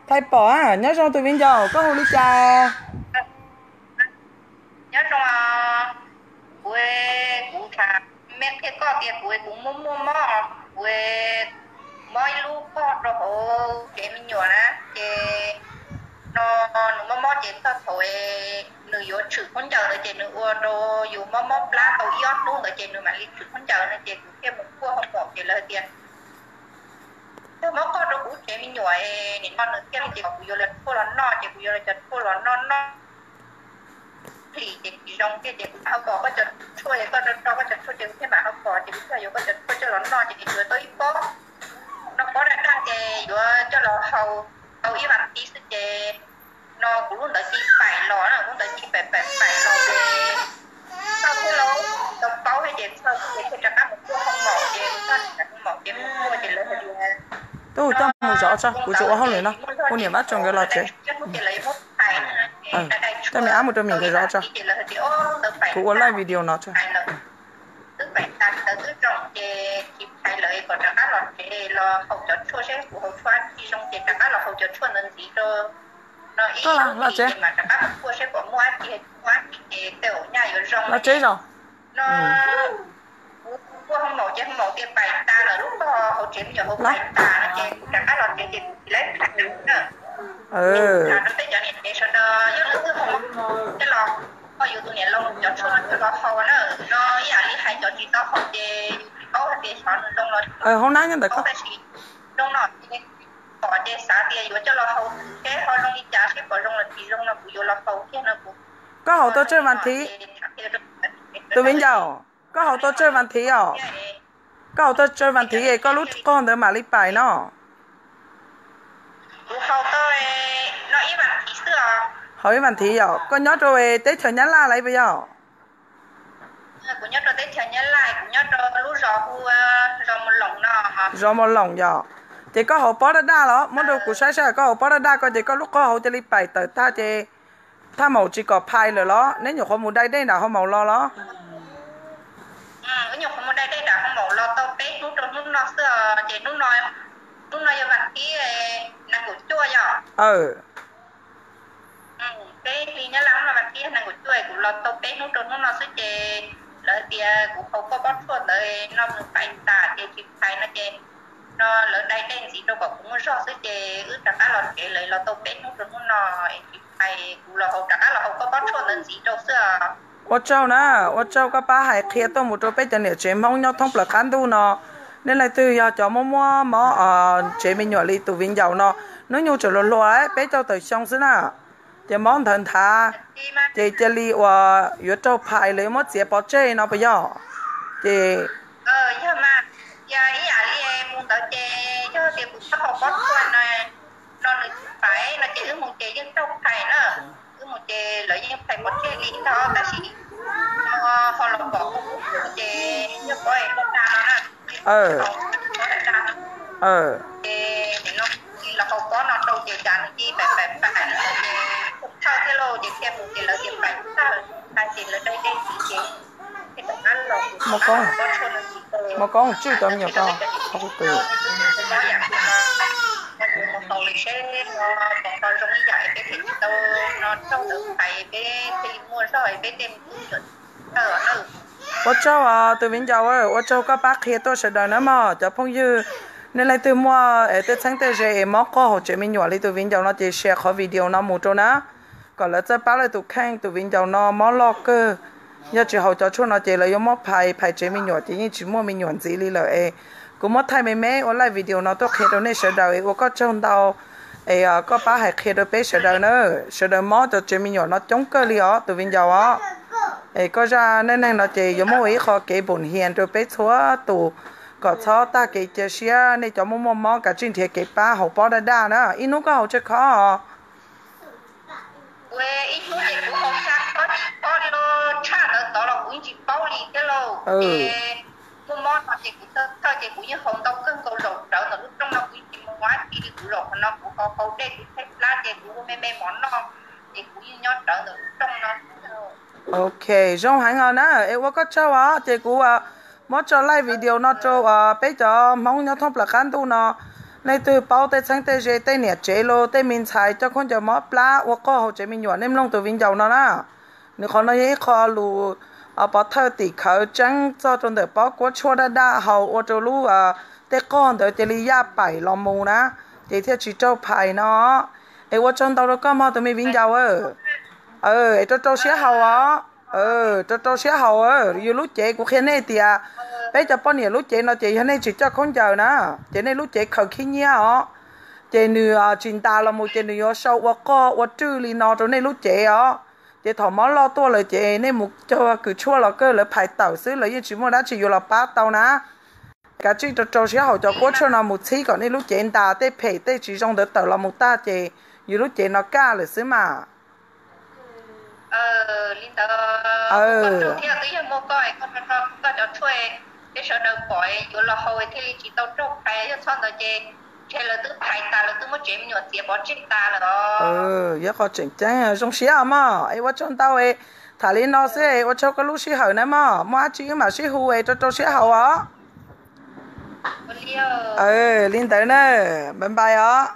Thaij pom, nyob zoo tus viv ncaus, koj hu li cas? Nyob zoo, kuv, kuv tham me qhia koj tias kuv, kuv muaj muaj mob, kuv mob ib lub pog rau hauv tsev me nyuam na, ces no nws mob mob ces txog thaum nws yuav tshwm khaub ncaws ntawd ces nws ua rau yus mob mob plab tau ib ob hnub ntawd ces nws mam li tshwm khaub ncaws no ces kuv thiaj mus kuaj hoo maum ces lawv tias tag mob qog rau kuv tsev me nyuam, nim no nws thiaj li ces kuv yuav los tshuaj los noj ces kuv yuav los cov tshuaj los noj noj hlis ces tsis zoo thiab ces kuv mam ho pom koj cov tshuaj es koj tso koj cov tshuaj ces kuv thiaj mam ho pom ces kuv thiaj yuav koj cov tshuaj coj los noj ces yuav tau ib pob, no pob daj daj ces yuav coj los haus tau ib vas thiv xwb ces no kuv lub ntawd cia li paim los, lub ntawd cia li paim paim paim los ces txhawj thiab lauj, tau paub thiab ces txhawj ces thiaj rov qab mus kuaj hoo maum ces txog hoo maum ces mus kuaj ces lawv hais tias tub coj mus zov tso, kuv tsis ua hauj lwm no, hu niam Vab Tsuas nkawd los tsev. Coj me ab mus rau niam nkawd zov tso, kuv ua live video no tso. Twb paim tas ntawd twb zoo ces tsis phais lawv kom rov qab los tsev los haus cov tshuaj seb kuv haus tshuaj dab tsi zoo ces rov qab los haus cov tshuaj ntawd ntxiv rau no ib lub hlis ces mam rov qab mus kuaj seb kom muaj dab tsi, muaj dab tsi ces tej zaum nyaj yuav zoo. Los tsev zoo. No kuv kuaj hoo maum ces hoo maum tias paim tas lawm, lub pog hauv tsev me nyuam hauv paim tas no ces kuv rov qab los tsev ces kuv tsis laib phais na. Rau peb cov niam tsev sawv daws yog leej twg hoo maum coj los, koj yuav tus niam laus cov tshuaj no coj los haus na, no ib yam li hais cov tsis tau haus ces yus tsis paub hais tias xyov nws zoo los tsis zoo, tab sis zoo no ces pom ces xav tias yuav coj los haus seb ho zoo li cas, seb pom zoo los tsis zoo no kuv yuav los haus kiag no kuv. Koj haus tau tsawg vas thiv? Tus viv ncaus, koj haus tau tsawg vas thiv os? Koj haus tau tsawg vas thiv es koj lub qog ntawd mam li paim no? Kuv haus tau no ib vas thiv xwb os. Haus ib vas thiv yom? Koj nyob rau teb chaws Nyab Laj lawm puas yog? Kuv nyob rau teb chaws Nyab Laj, kuv nyob rau lub zos hu zos Mus Loos no. Zos Mus Loos yom? Ces koj haus pob daj daj los? Muab rau kuv saib saib, koj haus pob daj daj ko ces koj lub qog hauv cia li paim tawm tag ces thaj maum tsis kom phais lawm los? Neb nyuam qhuav mus dai dej nram hoo maum los los? Wb nyuam qhuav mus dai dej nram hoo maum los tau peb hnub rau hnub no xwb os, ces hnub no, hnub no yog vas thiv nees nkaum cuaj yom? Aw. Peb hli Nyab Laj hnub no vas thiv nees nkaum cuaj, kuv los tau peb hnub rau hnub no xwb ces lawv tias kuv haus koj pob tshuaj ntawd no nws paim tas ces tsis phais no ces no lawv dai dej ntxiv rau kom kuv muaj zog xwb ces wb rov qab los tsev, lawv los tau peb hnub rau hnub no es tsis phais, kuv los haus, rov qab los haus koj pob tshuaj ntawd ntxiv rau xwb os. Ua tsaug na, ua tsaug koj pab hais qhia tuaj mus rau peb cov niam tsev Hmoob nyob thoob plaws qab ntuj no. Nej leej twg yog cov muaj muaj mob tsev me nyuam li tus viv ncaus no, hnub nyoog tseem hluas hluas peb caug tawm xyoo xwb na, ces mob nthawv nthav, ces cia li uas yuav raug phais lawv yuav muab txiav pov tseg no puas yog? Ces yog mas, ib yam li mus ntawd ces yog tias kuv txhob haus pob tshuaj no nws tsis phais no ces wb mus ces yeej raug phais na. Wb mus ces lawv yeej phais pov tseg li ntawd tab sis ho los pom kuv ces yog pov es pov tas no na. Ces nim no los haus pob no rau ces cas nws cia li phais phais phais ces thawj thiab lauj ces thiaj mus ces lawv tias phais tag lawm ces lawv dai dej ntxiv ces thiaj rov qab los, muab koob tswj cov me nyuam rau qhov kuv twb mus haus li seb no kom ho zoo ib yam es peb thiaj tsis tau no raug lawv phais peb thiaj li muaj zog es peb tej me tub me nyuam thawj os na. Ua tsaug tus viv ncaus, ua tsaug koj pab qhia tuaj sawv daws na mog cov phooj ywg. Nej leej twg muaj tej txheeb tej ze es mob qog hauv tsev me nyuam li tus viv ncaus no ces share qhov video no mus rau na, kom lawv txawj pab lawv tus kheej. Tus viv ncaus no mob loj kawg, yog tsis haus cov tshuaj no ces lawv yuav muab phais, phais tsev me nyuam ces yeej tsis muaj me nyuam ntxiv li lawm es kuv muab thaij me me ua live video no tuaj qhia rau nej sawv daws es ua koj tsaug ntau es koj pab hais qhia rau peb sawv daws na. Sawv daws mob cov tsev me nyuam no coob kawg li os tus viv ncaus os. Es koj zaj neej neeg no ces yuav muab ua ib qho kev npum hias rau peb txhua tus kom txhob tag kev cia siab. Nej cov muaj muaj mob kav tsij nrhiav kev pab haus pob daj daj na. Ib hnub koj haus tsawg khob? Ib hnub ces kuv haus xya khob tsis khob li los tshaj ntawd tod los kuv yeej tsis paub li thiab lauj. Ces muaj mob no ces kuv thawj thawj ces kuv yeej haus ntau kawg nkaus zaum rawv ntawm lub rooj no kuv yeej tsis mus ua dab tsi li, kuv zaum qhov no kuv haus haus dej kuv tshaib plab ces kuv ua me me mov noj ces kuv yeej nyob rawv ntawm lub rooj no. Ok, zoo heev os na, es ua koj tsaug os. Ces kuv muab tso live video no rau peb cov Hmoob nyob thoob plaws qab ntuj no Nej twg paub tej txheeb tej ze, tej niam tsev los tej me ntxhais coj khaub ncaws mob plab ua qoj hauv tsev me nyuam, nej mloog tus viv ncaus no na. Nws qhov no yog ib qho lus pov thawj tim khawv tseeb txog rau ntawm pob kuab tshuaj daj daj haus ua rau lub tej qoj ntawd cia li yaj paim los mus na, ces thiaj tsis raug phais no. Es ua tsaug ntau rau koj mog tus me viv ncaus. Es rau rau siab haus os. Rau rau siab haus. Yus lub cev kuv qhia nej tias peb cov poj niam lub cev no ces yog nej tsis coj khaub ncaws na, ces nej lub cev khaws khib nyiab os. Ces nws tsis ntas los mus ces nws yuav sau ua qoj ua rwj li no rau nej lub cev os. Ces thaum mob loj tuaj lawm ces nej mus cog kws tshuaj los kawg lawv phais tawm xwb, lawv yeej tsis muaj dab tsi yuav los pab tau na. Kav tsij rau rau siab haus cov kuab tshuaj no mus txhib kom nej lub cev ntas tej phem tej tsis zoo ntawd tawm los mus tag ces yus lub cev no kaj lawm xwb mas. Li ntawd, thiab twb yog muaj koj, koj cov tshuaj, peb sawv daws pom yuav los haus thiaj li tsis tau raug phais, yog txhob ntawd ces ntshe lawv twb phais tas, lawv twb muab tsev me nyuam txiav pov tseg tas lawm os. Yog qhov tseem ceeb, zoo siab mog, es ua tsaug ntau. Tham li no xwb, ua tsaug koj lub sij hawm na mog, muaj dab tsi wb mam sib hu es rau rau siab haus os. Li ntawd na, npais npais os.